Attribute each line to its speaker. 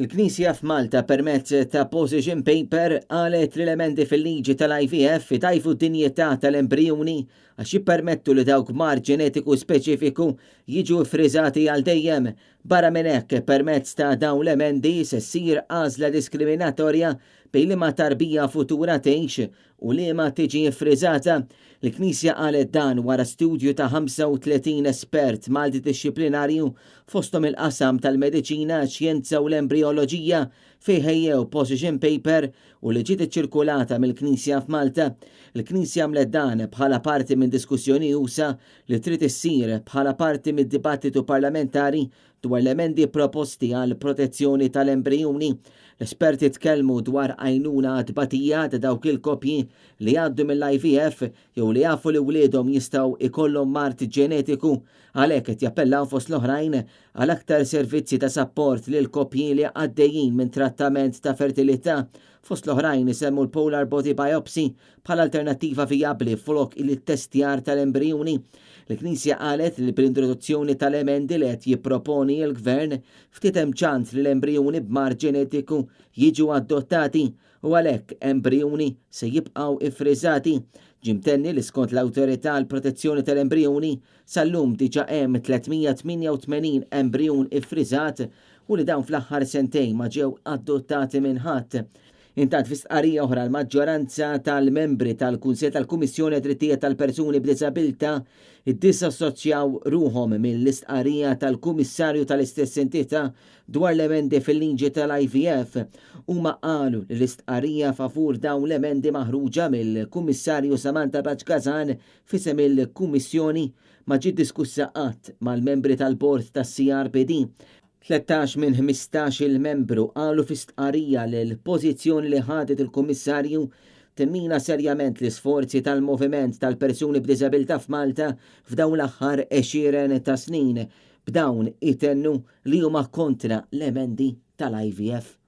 Speaker 1: Il-Knisja f'Malta permezz ta' position paper qalet li l-emendi fil-liġi tal-IVF idgħajfu d-dinjità tal-embrijuni għax jippermettu li dawk b'mard ġenetiku speċifiku jiġu ffriżati għal dejjem. Barra minn hekk, permezz ta' dawn l-emendi se ssir għażla diskriminatorja bejn liema tarbija futura tgħix u liema tiġi ffriżata. Il-Knisja qalet dan wara studju ta' 35 espert maltidixxiplinarju fosthom il-qasam tal-mediċina, xjenza u l-embrijoloġija fejn ħejjew position paper u li ġiet iċċirkulata mill-Knisja f'Malta. Il-Knisja għamlet dan bħala parti minn diskussjoni usa' li trid issir bħala parti mid-dibattitu parlamentari dwar l-emendi proposti għall-protezzjoni tal-embrijuni. L-esperti tkellmu dwar għajnuna għat-tbatija ta' dawk il-koppji li jgħaddu mill-IVF jew li jafu li wliedhom jistgħu jkollhom mard ġenetiku. Għalhekk qed jappellaw fost l-oħrajn għal aktar servizzi ta' sapport lil koppji li għaddejjin minn trattament ta' fertilità. Fost l-oħrajn isemmu l-polar body biopsy bħala alternattiva vijabbli flok l-ittestjar tal-embrijuni. Il-Knisja qalet li bl-introduzzjoni tal-emendi li qed jipproponi l-Gvern, ftit hemm ċans li l-embrijuni b'mard ġenetiku jiġu adottati u għalhekk embrijuni se jibqgħu iffriżati. Ġie mtenni li skont l-Awtorità għall-Protezzjoni tal-Embrijuni, sal-lum diġà hemm 388 embrijun iffriżat u li dawn fl-aħħar sentejn ma ġew adottati minn ħadd. Intant fi stqarrija oħra l-maġġoranza tal-membri tal-Kunsill tal-Kummissjoni għad-Drittijiet tal-Persuni b'Diżabilità iddisassoċjaw ruħhom mill-istqarrija tal-Kummissarju tal-istess entità dwar l-emendi fil-liġi tal-IVF. Huma qalu li l-istqarrija favur dawn l-emendi maħruġa mill-Kummissarju Samantha Pace Gasan f'isem il-Kummissjoni ma ġiet diskussa qatt mal-membri tal-Bord tas-CRPD. 13 minn 15-il membru qalu fi stqarrija li l-pożizzjoni li ħadet il-Kummissarju timmina serjament l-isforzi tal-moviment tal-persuni b'diżabilità f'Malta f'dawn l-aħħar għexieren ta' snin, b'dawn itennu li huma kontra l-emendi tal-IVF.